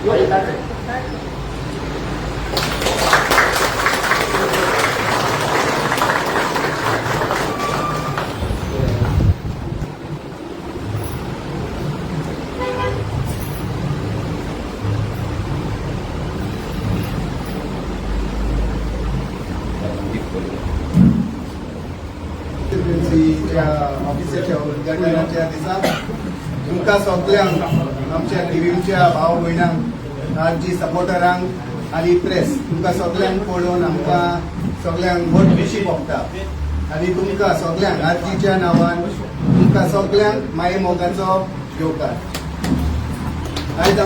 कॉन्स्टिट्युएन्सीच्या ऑफिसाच्या उद्घाटनाच्या दिसा तुमकां सगल्यांक आमच्या टिवीच्या भाव भयणांक आरजी सपोर्टरांक आनी प्रेस तुमकां सगल्यांक पळोवन आमकां सगल्यांक व्हड खुशी भोगता आनी तुमकां सगल्यांक आरजीच्या नांवान तुमकां सगल्यांक माये मोगाचो येवकार. आयज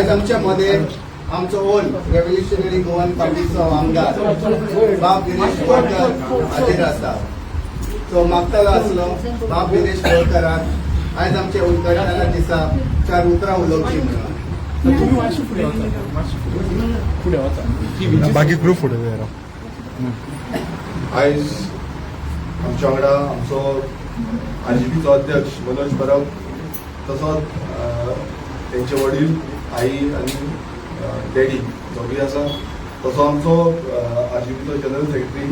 आमच्या मदें आमचो ओन रेव्होल्युशनरी गोवन पार्टीचो आमदार बाब विरेश बोरकर हाजीर आसा. सो मागतलो आसलो बाब विरेश बोरकराक आयज आमच्या उद्घाटना दिसा चार उतरां उलोवची म्हणून. तुम्ही मातशी फुडें वचा, मातशी फुडें वचा. बाकी ग्रुप फुडें जाय. आयज आमच्या वांगडा आमचो आरजीपीचो अध्यक्ष मनोज परब, तसोच तेंचे वडील, आई आनी डॅडी दोगूय आसा. तसो आमचो आरजीपीचो जनरल सेक्रेटरी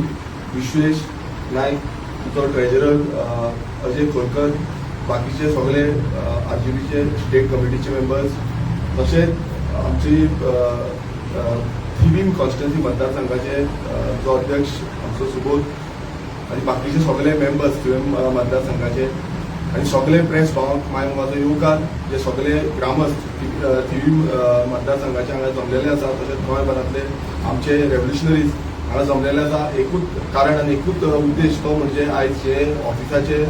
विश्वेश नायक, आमचो ट्रेजरर अजय खोलकर, बाकीचे सगळे आरजीपीचे स्टेट कमिटीचे मेंबर्स, तशेंच आमची थिवीम कॉन्स्टिट्युएन्सी मतदारसंघाचे जो अध्यक्ष आमचो सुबोध आनी बाकीचे सगळे मेंबर्स थिवीम मतदारसंघाचे आनी सगळे प्रेस भावांक माय मोगाचो येवकार. जे सगळे ग्रामस्थ थिवीम मतदारसंघाचे हांगा जमलेले आसा, तशेंच गोंयभरांतले आमचे रेव्होल्युशनरीज हांगा जमलेले आसा, एकूच कारण आनी एकूच उद्देश, तो म्हणजे आयज हे ऑफिसाचें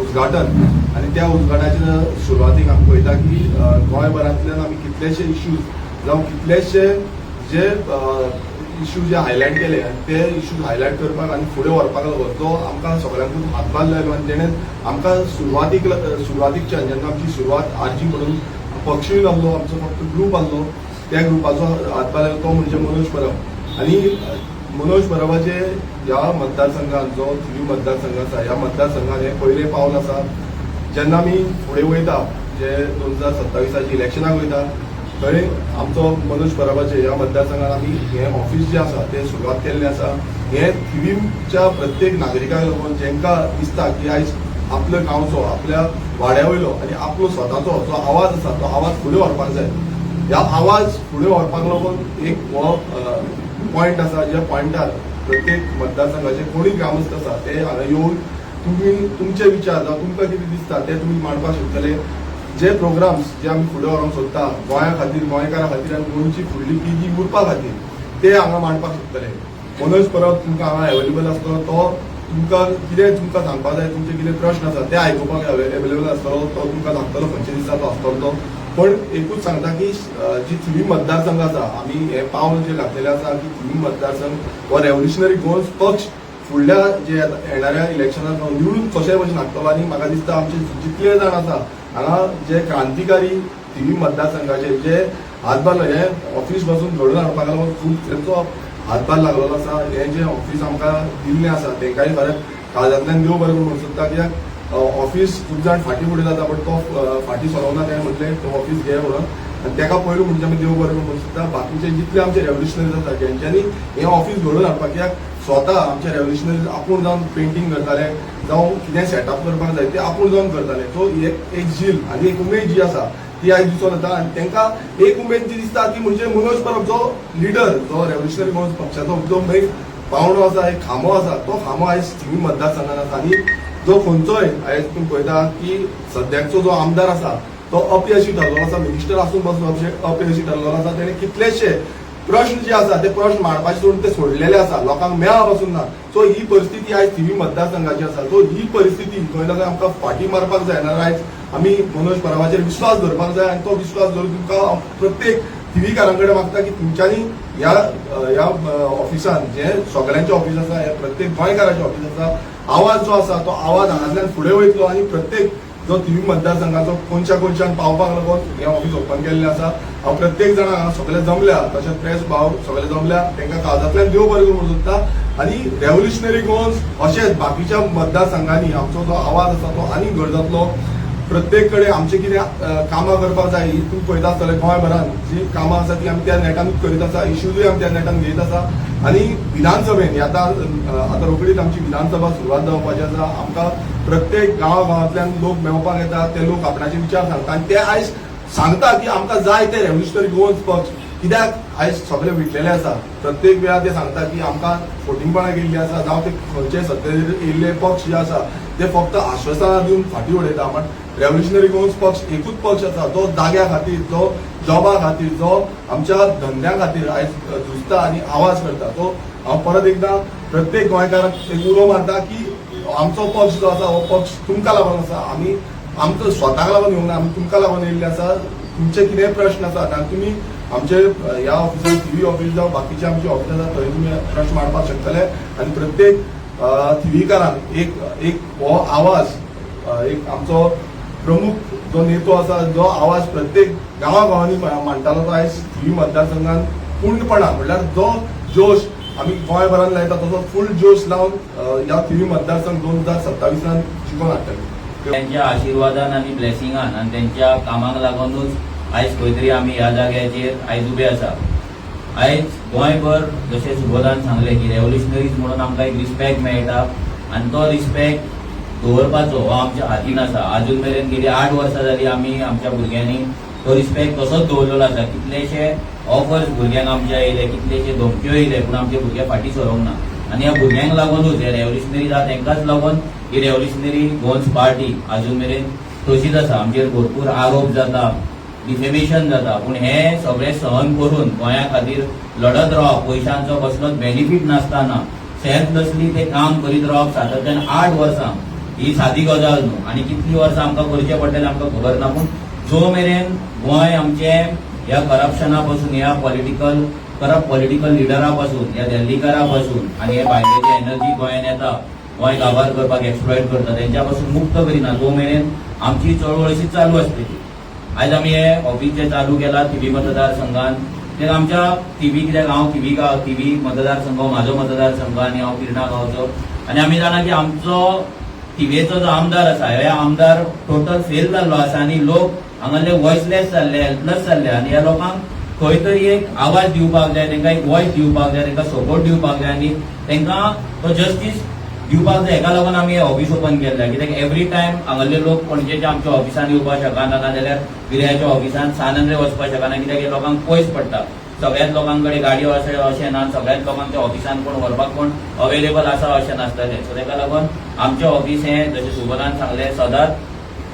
उद्घाटन. आनी त्या उद्घाटनाच्या सुरवातीक आमी पळयता की गोंयभरांतल्यान आमी कितलेशे इश्यूज जावं कितलेशे जे इश्यू जे हायलायट केले आनी ते इश्यूज हायलायट करपाक आनी फुडें व्हरपाक लागून जो आमकां सगळ्यांकूच हातभार लायलो आनी तेणें आमकां सुरवातीकच्यान जेन्ना आमची सुरवात आरजी म्हणून पक्षूय नासलो आमचो, फक्त ग्रूप आसलो, त्या ग्रुपाचो हातभार लायलो तो म्हणजे मनोज परब. आनी मनोज परबाचे ह्या मतदारसंघात, जो थिवी मतदारसंघ आसा, ह्या मतदारसंघात हें पयलें पावल आसा. जेन्ना आमी फुडें वयता, जे 2027आचे इलेक्शनाक वयता, थंय आमचो मनोज परबाचे ह्या मतदारसंघात आमी हें ऑफिस जें आसा तें सुरवात केल्लें आसा. हें थिवीमच्या प्रत्येक नागरिकाक लागून, जेंकां दिसता की आयज आपल्या गांवचो, आपल्या वाड्या वयलो आनी आपलो स्वताचो जो आवाज आसा तो आवाज फुडें व्हरपाक जाय. ह्या आवाज फुडें व्हरपाक लागून एक हो पॉयंट आसा, ज्या पॉयंटार प्रत्येक मतदारसंघाचे कोणूय ग्रामस्थ आसा ते हांगा येवन तुमी तुमचे विचार जावं तुमकां कितें दिसता ते तुमी मांडपाक शकतले. जे प्रोग्राम्स जे आमी फुडें व्हरोंक सोदता गोंया खातीर, गोंयकारां खातीर आनी गोंयची फुडली पिळगी उरपा खातीर, ते हांगा मांडपाक शकतले. मनोज परब तुमकां हांगा अवेलेबल आसतलो. तो तुमकां कितें तुमकां सांगपाक जाय, तुमचे कितें प्रश्न आसा ते आयकुपाक अवेलेबल आसतलो. तो तुमकां सांगतलो खंयच्या दिसा तो आसतलो तो. पण एकूच सांगता की जी थिवी मतदारसंघ आसा, आमी हें पावल जें घातलेलें आसा की थिवी मतदारसंघ हो रेव्होल्युशनरी गोवन्स पक्ष फुडल्या जे येणाऱ्या इलेक्शनाक निवडून कशेय भशेन हाडटलो. आनी म्हाका दिसता आमचे जितले जाण आसा हांगा जे क्रांतिकारी थिवी मतदारसंघाचे, जे हातभार हें ऑफिस बसून घडोवन हाडपाक लागून खूब तेंचो हातभार लागलेलो आसा. हें जें ऑफिस आमकां दिल्लें आसा तेंकांय खरें काळजांतल्यान देव बरें करूं म्हणूंक सोदता, कित्याक ऑफिस खूब जाण फाटीं फुडें जाता, बट तो फाटीं सरना. तेणें म्हटलें तो ऑफिस घे म्हणून आनी तेका पयलू म्हणजे आमी देव बरें करूं म्हणूंक सोदता. बाकीचे जितले आमचे रेव्होल्युशनरीज आसा जेंच्यांनी हें ऑफिस घडोवन हाडपाक, कित्याक स्वता आमचे रेव्होल्युशनरीज आपूण जावन पेंटींग करताले जावं कितें सेटअप करपाक जाय ते आपूण जावन करताले. सो एक एक झील आनी एक उमेद जी आसा ती आयज दिसून येता. आनी तांकां एक उमेद जी दिसता ती म्हणजे मनोज परब जो लिडर, जो रेव्होल्युशनरी गोवन्स पक्षाचो जो एक पावंडो आसा, एक खांबो आसा, तो खांबो आयज थिवी मतदारसंघात आसा. आनी जो खंयचोय आयज तुमी पळयता की सद्याकचो जो आमदार आसा तो अपयशी ठरलेलो आसा. मिनिस्टर आसून बसून अपयशी ठरलेलो आसा. तेणे कितलेशे प्रश्न जे आसा ते प्रश्न मांडपाचे सोडून ते सोडलेले आसा, लोकांक मेळा पासून ना. सो ही परिस्थिती आयज थिवी मतदारसंघाची आसा. सो ही परिस्थिती खंय ना खंय आमकां फाटी मारपाक जाय, नाजाल्यार आयज आमी मनोज परबाचेर विश्वास दवरपाक जाय. आनी तो विश्वास दवरून तुमकां प्रत्येक थिवीकारां कडेन मागता की तुमच्यांनी ह्या ह्या ऑफिसान, जें सगळ्यांचें ऑफिस आसा, हें प्रत्येक गोंयकाराचें ऑफिस आसा, आवाज जो आसा तो आवाज हांगांतल्यान फुडें वयतलो आनी प्रत्येक जो थिवी मतदारसंघाचो कोनशा कोनशान पावपाक लागून हें ऑफिस ओपन केल्लें आसा. हांव प्रत्येक जाणां हांगा सगळे जमल्या, तशेंच प्रेस भाव सगळे जमल्या, तांकां काळजांतल्यान देव बरें करूं म्हणूंक सोदता. आनी रेव्होल्युशनरी गोवन्स अशेंच बाकीच्या मतदारसंघांनी आमचो जो आवाज आसा तो आनीक घट जातलो. प्रत्येक कडेन आमचे कितें कामां करपाक जाय ही तूं पळयता आसतलें, गोंयभरान जी कामां आसा ती आमी त्या नेटानूच करीत आसा, इश्यूजूय आमी त्या नेटान घेयत आसा. आनी विधानसभेन ही आतां आतां रोखडीच आमची विधानसभा सुरवात जावपाची आसा. आमकां प्रत्येक गांवा गांवांतल्यान लोक मेळपाक येता, ते लोक आपणाचे विचार सांगता आनी ते आयज सांगता की आमकां जाय ते रेव्होल्युशनरी गोवन्स पक्ष, कित्याक आयज सगळे विटलेले आसा. प्रत्येक वेळार ते सांगता की आमकां फोटिंगपणां केल्ली आसा, जावं ते खंयचे सत्तेर येयल्ले पक्ष जे आसा ते फक्त आश्वासनां दिवन फाटीं उडयता. पण रेव्होल्युशनरी गोवन्स पक्ष एकूच पक्ष आसा जो जाग्या खातीर, जो जॉबा खातीर, जो आमच्या धंद्या खातीर आयज झुजता आनी आवाज करता. तो हांव परत एकदां प्रत्येक गोंयकाराक एक उलो मारता की आमचो पक्ष जो आसा हो पक्ष तुमकां लागून आसा. आमी आमचो स्वताक लागून येवंक ना, आमी तुमकां लागून येयल्ले आसा. तुमचे कितेंय प्रश्न आसा आनी तुमी आमचे ह्या ऑफिसान, थिवी ऑफिस जावं बाकीचे आमचे ऑफिस आसा, थंय तुमी प्रश्न मांडपाक शकतले. आनी प्रत्येक थिवीकारान एक एक हो आवाज, एक आमचो प्रमुख जो नेतो आसा, जो आवाज प्रत्येक गांवा गांवांनी मांडटालो, तो आयज थिवी मतदारसंघान पूर्णपणान, म्हणल्यार जो जोश आमी गोंयभरान लायता तसो फूल जोश लावन ह्या थिवी मतदारसंघ 2027 जिखोवन हाडटले. त्यांच्या आशिर्वादान आनी ब्लेसिंगान आनी त्यांच्या कामाक लागूनच आयज खंय तरी आमी ह्या जाग्याचेर आयज उबे आसा. आयज गोंयभर जशें सुबोधान सांगलें की रेव्होल्युशनरीज म्हणून आमकां एक रिस्पेक्ट मेळटा आनी तो रिस्पेक्ट दवरपाचो हो आमच्या हातीन आसा. अजून मेरेन गेली 8 वर्सां जाली, आमी आमच्या भुरग्यांनी तो रिस्पेक्ट तसोच दवरलेलो आसा. कितलेशे ऑफर्स भुरग्यांक आमच्या येयले, कितलेशे धमक्यो येयले, पूण आमचे भुरगे फाटीं सरोंक ना. आनी ह्या भुरग्यांक लागूनच, हे रेव्होल्युशनरी आसा तांकांच लागून ही रेव्होल्युशनरी गोवन्स पार्टी अजून मेरेन तशीच आसा. आमचेर भरपूर आरोप जाता, डिफेमेशन जाता, पूण हे सगळें सहन करून गोंया खातीर लढत रावप, पयशांचो कसलोच बेनिफीट नासतना सेल्फलेसली ते काम करीत रावप सातत्यान 8 वर्सां, ही सादी गजाल न्हू. आनी कितलीं वर्सां आमकां करचें पडटलें आमकां खबर ना, पूण जो मेरेन गोंय आमचें ह्या करप्शना पासून, ह्या पॉलिटिकल करप्ट पॉलिटिकल लिडरा पासून, ह्या दिल्लीकारा पासून आनी हे भायले जे एनर्जी गोंयान येता, गोंय काबार करपाक एक्सप्लॉयट करता, तेंच्या पासून मुक्त करिना तो मेरेन आमची चळवळ अशी चालू आसतली. आयज आमी हे ऑफिस जे चालू केला थिवी मतदारसंघान, ते आमच्या थिवी, कित्याक हांव थिवी गांव, थिवी मतदारसंघ हो म्हाजो मतदारसंघ आनी हांव पिर्णा गांवचो. आनी आमी जाणा की आमचो थिवेचो जो आमदार आसा, हे आमदार टोटल फेल जाल्लो आसा आनी लोक हांगासरले वॉयसलेस जाल्ले, हेल्पलेस जाल्ले. आनी ह्या लोकांक खंय तरी एक आवाज दिवपाक जाय, तांकां एक वॉयस दिवपाक जाय, तांकां सपोर्ट दिवपाक जाय आनी तांकां तो जस्टीस दिवपाक जाय. हेका लागून आमी ऑफिस ओपन केल्लें, कित्याक एवरी टायम हांगासरले लोक पणजेच्या आमच्या ऑफिसान येवपाक शकना, नाजाल्यार विर्याच्या ऑफिसान सान आंद्रे वचपाक शकना, कित्याक हे लोकांक पयस पडटा. सगळ्याच लोकां कडेन गाडयो आसा अशें ना, सगळ्याच लोकांक त्या ऑफिसान कोण व्हरपाक कोण अवेलेबल आसा अशें नासतलें. सो ताका लागून आमचें ऑफिस हें, जशें सुबोधान सांगलें, सदांच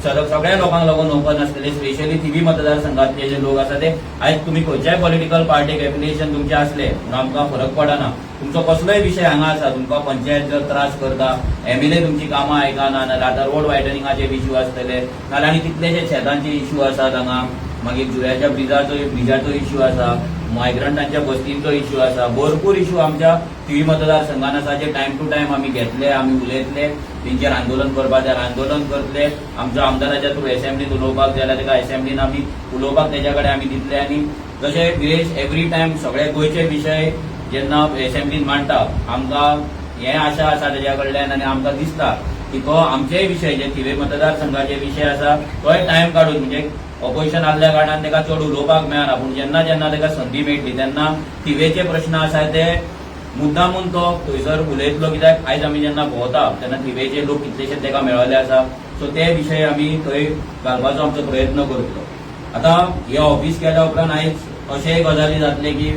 सगळ्या लोकांक लागून ओपन आसतलें, स्पेशली थिवी मतदारसंघातले जे लोक आसा ते. आयज तुमी खंयच्याय पॉलिटिकल पार्टीक एफिलिएशन तुमचें आसलें पूण आमकां फरक पडना. तुमचो कसलोय विशय हांगा आसा, तुमकां पंचायत जर त्रास करता, एमएलए तुमची कामां आयकना, नाजाल्यार आतां रोड वायडनिंगाचे इश्यू आसतले, नाजाल्यार आनी कितलेशे शेतांचे इश्यू आसात हांगा, मागीर जुव्याच्या ब्रिजाचो इश्यू आसा, मायग्रंटांच्या बस्तींचो इश्यू आसा, भरपूर इश्यू आमच्या थिवी मतदारसंघान आसा जे टायम टू टायम आमी घेतले, आमी उलयतले, तेंचेर आंदोलन करपाक जाय आंदोलन करतले. आमच्या आमदाराच्या थ्रू एसेंब्लीत उलोवपाक जाय जाल्यार ताका एसेंब्लीन आमी उलोवपाक तेच्या कडेन आमी दितले. आनी जशें विरेश एवरी टायम सगळे गोंयचे विशय जेन्ना एसेंब्लीन मांडटा, आमकां हें आशा आसा तेज्या कडल्यान आनी आमकां दिसता की तो आमचेय विशय, जे थिवे मतदारसंघाचे विशय आसा, तोय टायम काडून, म्हणजे ऑपोजिशन आसल्या कारणान ताका चड उलोवपाक मेळना, पूण जेन्ना जेन्ना ताका संदी मेळटली तेन्ना थिवेचे प्रश्न आसा ते मुद्दामून तो थंयसर उलयतलो, कित्याक आयज आमी जेन्ना भोंवता तेन्ना थिवेचे लोक कितलेशे ताका मेळिल्ले आसा. सो ते विशय आमी थंय घालपाचो आमचो प्रयत्न करतलो. आतां हे ऑफिस केल्या उपरांत आयज अशेय गजाली जातले की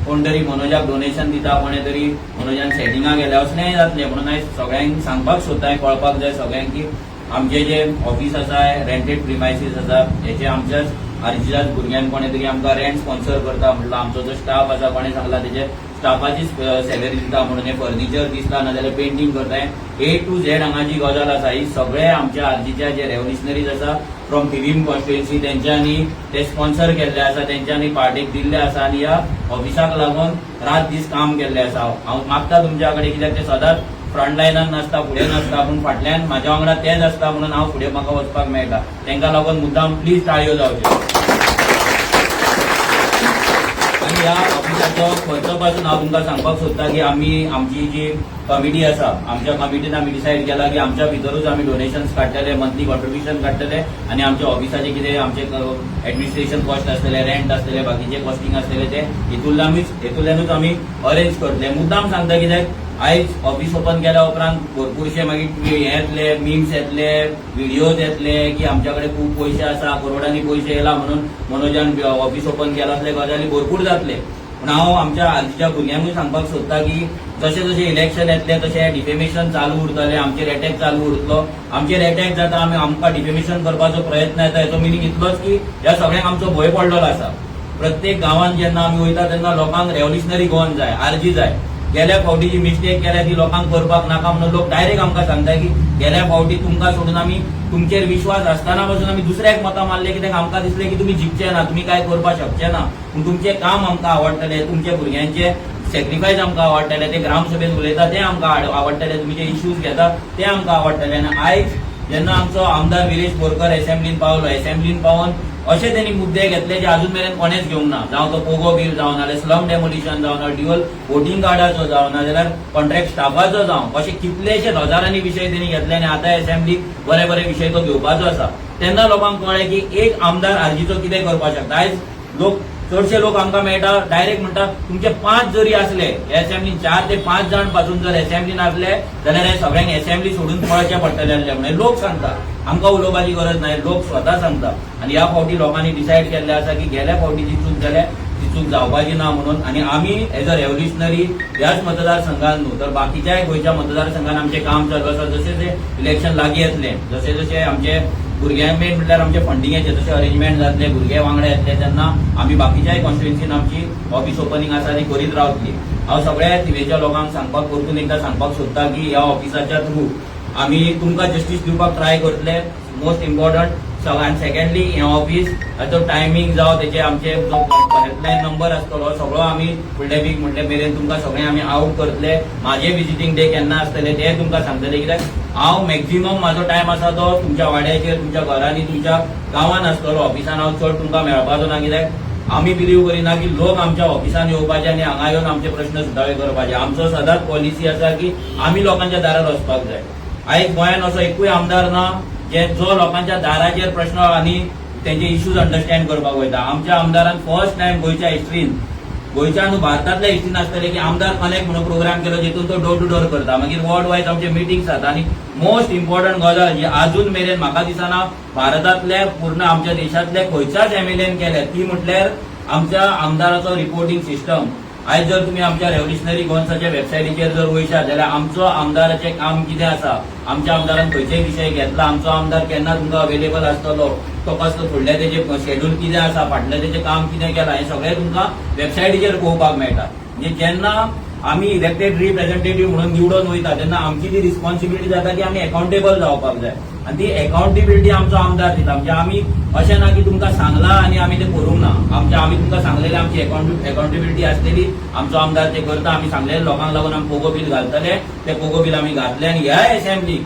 कोण तरी मनोजाक डोनेशन दिता, कोणे तरी मनोजान सेटिंगां केल्या, असलेंय जातलें. म्हणून आयज सगळ्यांक सांगपाक सोदता, कळपाक जाय सगळ्यांक की आमचे जे ऑफिस आसा, रेंटेड प्रिमायसीस आसा. हेचे आमच्याच आरजीच्याच भुरग्यान कोणे तरी आमकां रेंट स्पॉन्सर करता म्हणल्यार, आमचो जो स्टाफ आसा, कोणे सांगला तेजे स्टाफाची सॅलरी दिता म्हणून हे फर्निचर दिसता, नाजाल्यार पेंटींग करता, ए टू झेड हांगा जी गजाल आसा ही सगळे आमच्या आरजीच्या जे रेव्होल्युशनरीज आसा फ्रॉम थिवीम कॉन्स्टिट्युएन्सी, तेंच्यांनी ते स्पॉन्सर केल्ले आसा, तेंच्यांनी पार्टीक दिल्ले आसा आनी ह्या ऑफिसाक लागून रात दीस काम केल्ले आसा. हांव मागता तुमच्या कडेन, कित्याक ते सदांच फ्रंट लायनान नासता, फुडें नासता, पूण फाटल्यान म्हाज्या वांगडा तेच आसता म्हणून हांव फुडें म्हाका वचपाक मेळटा. तांकां लागून मुद्दाम प्लीज टाळयो जावच्यो. आनी ह्या ऑफिसाचो खर्च पासून हांव तुमकां सांगपाक सोदता की आमी आमची जी कमिटी आसा, आमच्या कमिटीन आमी डिसायड केला की आमच्या भितरूच आमी डोनेशन्स काडटले, मंथली कॉन्ट्रिब्युशन काडटले आनी आमच्या ऑफिसाचे कितें आमचे एडमिनिस्ट्रेशन कॉस्ट आसतले, रेंट आसतले, बाकीचे कॉस्टिंग आसतले, ते हितूंतल्यानूच आमी अरेंज करतले. मुद्दाम सांगता कित्याक आयज ऑफिस ओपन केल्या उपरांत भरपूरशे मागीर हे येतले, मिम्स येतले, व्हिडिओज येतले की आमच्या कडेन खूब पयशे आसा, करोडांनी पयशे येला म्हणून मनोजान ऑफिस ओपन केला, असले गजाली भरपूर जातले. पूण हांव आमच्या आजच्या भुरग्यांकूय सांगपाक सोदता की जशें जशें इलेक्शन येतलें तशें डिफेमेशन चालू उरतलें, आमचेर एटॅक चालू उरतलो. आमचेर एटॅक जाता, आमी आमकां डिफेमेशन करपाचो प्रयत्न येता, हेचो मिनींग इतलोच की ह्या सगळ्यांक आमचो भंय पडलेलो आसा. प्रत्येक गांवांत जेन्ना आमी वयता तेन्ना लोकांक रेव्होल्युशनरी गोवन जाय, आरजी जाय. गेल्या फावटी जी मिस्टेक केल्या ती लोकांक करपाक नाका म्हणून लोक डायरेक्ट आमकां सांगता की गेल्या फावटी तुमकां सोडून आमी तुमचेर विश्वास आसतना पासून आमी दुसऱ्याक मतां मारले, कित्याक आमकां दिसलें की तुमी जिखचे ना, तुमी काय करपाक शकचे ना, पूण तुमचें काम आमकां आवडटलें, तुमच्या भुरग्यांचे सेक्रिफायस आमकां आवडटले, ते ग्रामसभेत उलयता ते आमकां आवडटले, तुमी जे इश्यूज घेता ते आमकां आवडटले. आनी आयज जेन्ना आमचो आमदार विरेश बोरकर एसेंब्लीन पावलो, एसेंब्लीन पावन अशे त्यांनी मुद्दे घेतले जे अजून मेरेन कोणेच घेवंक ना, जावं तो पोगो बील जावं, नाल्यार स्लम डेमोलिशन जावं, नाल्यार ड्युअल वोटींग कार्डाचो जावं, नाजाल्यार कॉन्ट्रॅक्ट स्टाफाचो जावं, अशे कितलेशे हजारांनी विशय त्यांनी घेतले. आनी आतां एसेंब्लीक बरे बरे विशय तो घेवपाचो आसा. तेन्ना लोकांक कळ्ळें की एक आमदार आरजीचो कितें करपाक शकता. आयज लोक, चडशे लोक आमकां मेळटा, डायरेक्ट म्हणटा, तुमचे पांच जरी असले एसेंब्लीन, चार ते पांच जाण पासून जर एसेंब्लीन आसले जाल्यार हे सगळ्यांक एसेंब्ली सोडून पळचे पडटले आसले म्हणून लोक सांगता. आमकां उलोवपाची गरज नाही, लोक स्वता सांगता. आनी ह्या फावटी लोकांनी डिसायड केल्लें आसा की गेल्या फावटी जी चूक जाल्या ती चूक जावपाची ना म्हणून. आनी आमी एज अ रेव्होल्युशनरी ह्याच मतदारसंघात न्हू तर बाकीच्याय गोंयच्या मतदारसंघात आमचें काम चालू आसा. जशें जशें इलेक्शन लागीं येतलें, जशें जशें आमचे भुरग्यांक, मेन म्हटल्यार आमचे फंडिंगाचे जशें अरेंजमेंट जातले, भुरगे वांगडा येतले, तेन्ना आमी बाकीच्याय कॉन्स्टिट्युन्सीन आमची ऑफिस ओपनिंग आसा ती करीत रावतली. हांव सगळ्या थिवेच्या लोकांक सांगपाक, परतून एकदां सांगपाक सोदता की ह्या ऑफिसाच्या थ्रू आमी तुमकां जस्टीस दिवपाक ट्राय करतले, मोस्ट इम्पॉर्टंट. आनी सेकंडली, हें ऑफिस हाचो टायमींग जावं तेजे आमचे जो हेल्पलायन नंबर आसतलो, सगळो आमी फुडले वीक म्हटले मेरेन तुमकां सगळें आमी आवट करतले. म्हाजे विजिटींग डे केन्ना आसतले ते तुमकां सांगतले, कित्याक हांव मॅक्झिमम म्हाजो टायम आसा तो तुमच्या वाड्याचेर, तुमच्या घरांनी, तुमच्या गांवान आसतलो. ऑफिसान हांव चड तुमकां मेळपाचो ना, कित्याक आमी बिलीव करिना की लोक आमच्या ऑफिसान येवपाचे आनी हांगा येवन आमचे प्रश्न सुटावे करपाचे. आमचो सदांच पॉलिसी आसा की आमी लोकांच्या दारार वचपाक जाय. आयज गोंयांत असो एकूय आमदार ना जे जो लोकांच्या दाराचेर प्रश्न आनी तेंचे इश्यूज अंडरस्टँड करपाक वयता. आमच्या आमदारान फर्स्ट टायम गोंयच्या हिस्ट्रीन, गोंयच्या न्हू भारतांतल्या हिस्ट्रीन आसतले की आमदार कनेक्ट म्हणून प्रोग्राम केलो, जितून तो डोर टू डोर करता. मागीर वॉर्ड वायज आमचे मिटिंग्स जाता. आनी मोस्ट इम्पॉर्टंट गजाल जी अजून मेरेन म्हाका दिसना भारतांतल्या, पूर्ण आमच्या देशांतल्या खंयच्याच एमएलएन केल्या, ती म्हटल्यार आमच्या आमदाराचो रिपोर्टिंग सिस्टम. आयज जर तुमी आमच्या रेव्होल्युशनरी गोवन्साच्या वेबसायटीचेर जर वयशात जाल्यार आमचो आमदाराचें काम कितें आसा, आमच्या आमदारान खंयचे विशय घेतला, आमचो आमदार केन्ना तुमकां अवेलेबल आसतलो, तो कसलो, फुडले तेजे शेड्यूल कितें आसा, फाटलें तेजें काम कितें केलां, हें सगळें तुमकां वेबसायटीचेर पळोवपाक मेळटा. म्हणजे जेन्ना आमी इलेक्टेड रिप्रेझेंटेटिव्ह म्हणून निवडून वयता तेन्ना आमची ती रिस्पॉन्सिबिलिटी जाता की आमी अकाउंटेबल जावपाक जाय आनी ती अकाउंटेबिलिटी आमचो आमदार दिता. म्हणजे आमी अशें ना की तुमकां सांगलां आनी आमी तें करूंक ना. आमच्या आमी तुमकां सांगलेलें, आमची अकाउंटेबिलिटी आसलेली, आमचो आमदार ते करता. आमी सांगलेले लोकांक लागून आमी पोगो बील घालतले, ते पोगो बील आमी घातले. आनी ह्या असेंब्लीक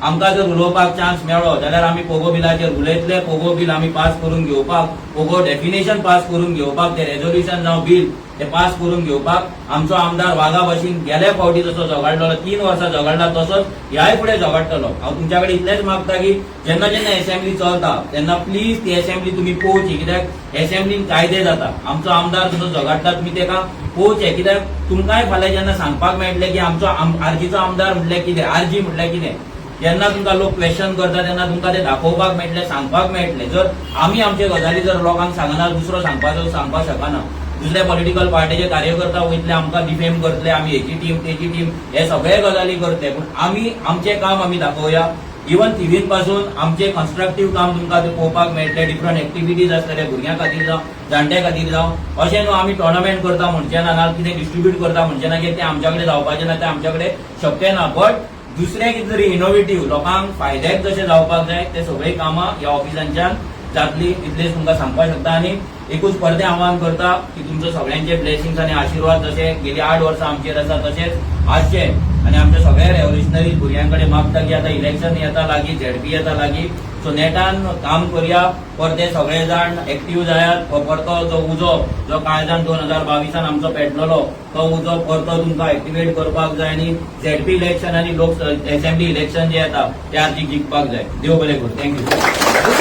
आमकां जर उलोवपाक चान्स मेळ्ळो जाल्यार आमी पोगो बिलाचेर उलयतले. पोगो बील आमी पास करून घेवपाक, पोगो डेफिनेशन पास करून घेवपाक, ते रेजोल्युशन जावं बील ते पास करून घेवपाक आमचो आमदार वागा भशेन गेल्या फावटी जसो झगडलो, 3 वर्सां झगडला, तसोच ह्याय फुडें झगडटलो. हांव तुमच्या कडेन इतलेंच मागता की जेन्ना जेन्ना एसेंब्ली चलता तेन्ना प्लीज ती एसेंब्ली तुमी पळोवची, कित्याक एसेंब्लीन कायदे जाता. आमचो आमदार जसो झगडटा तुमी तेका पळोवचें, कित्याक तुमकांय फाल्यां जेन्ना सांगपाक मेळटलें की आमचो आरजीचो आमदार म्हटल्यार कितें, आरजी म्हटल्यार कितें, जेन्ना तुमकां लोक क्वेश्चन करता तेन्ना तुमकां ते दाखोवपाक मेळटलें, सांगपाक मेळटलें. जर आमी आमचे गजाली जर लोकांक सांगना, दुसरो सांगपाचो सांगपाक शकना. दुसऱ्या पॉलिटिकल पार्टीचे कार्यकर्ता वयतले, आमकां डिफेम करतले, आमी हेची टीम, तेची टीम, हे सगळे गजाली करतले. पूण आमी आमचें काम आमी दाखोवया. इवन थिवीन पासून आमचे कन्स्ट्रक्टीव काम तुमकां ते पळोवपाक मेळटलें. डिफरंट एक्टिविटीज आसतले, भुरग्यां खातीर जावं, जाणट्या खातीर जावं. अशें न्हू आमी टोर्नामेंट करता म्हणचें ना, ना कितें डिस्ट्रीब्यूट करता म्हणचें ना की तें आमच्या कडेन जावपाचें ना, तें आमच्या कडेन शक्य ना. बट दुसरें कितें तरी इनोवेटीव, लोकांक फायद्याक जशें जावपाक जाय, ते सगळीं कामां ह्या ऑफिसांच्यान जातली, इतलेंच तुमकां सांगपाक शकता. आनी एकूच परतें आव्हान करता की तुमचो सगळ्यांचे ब्लेसिंग्स आनी आशिर्वाद जशे गेली 8 वर्सां आमचेर आसा तशेंच आसचे. आनी आमच्या सगळ्या रेव्होल्युशनरी भुरग्यां कडेन मागता की आतां इलेक्शन येता लागीं, झेडपी येता लागीं. सो नेटान काम करया, परते सगळे जाण एक्टीव जायात. हो परतो जो उजो जो काळजान 2022 आमचो पेटलेलो तो उजो परतो तुमकां एक्टिवेट करपाक जाय आनी झेडपी इलेक्शन आनी लोक असेंब्ली इलेक्शन जे येता ते आर्जीक जिखपाक जाय. देव बरें करूं. Thank you.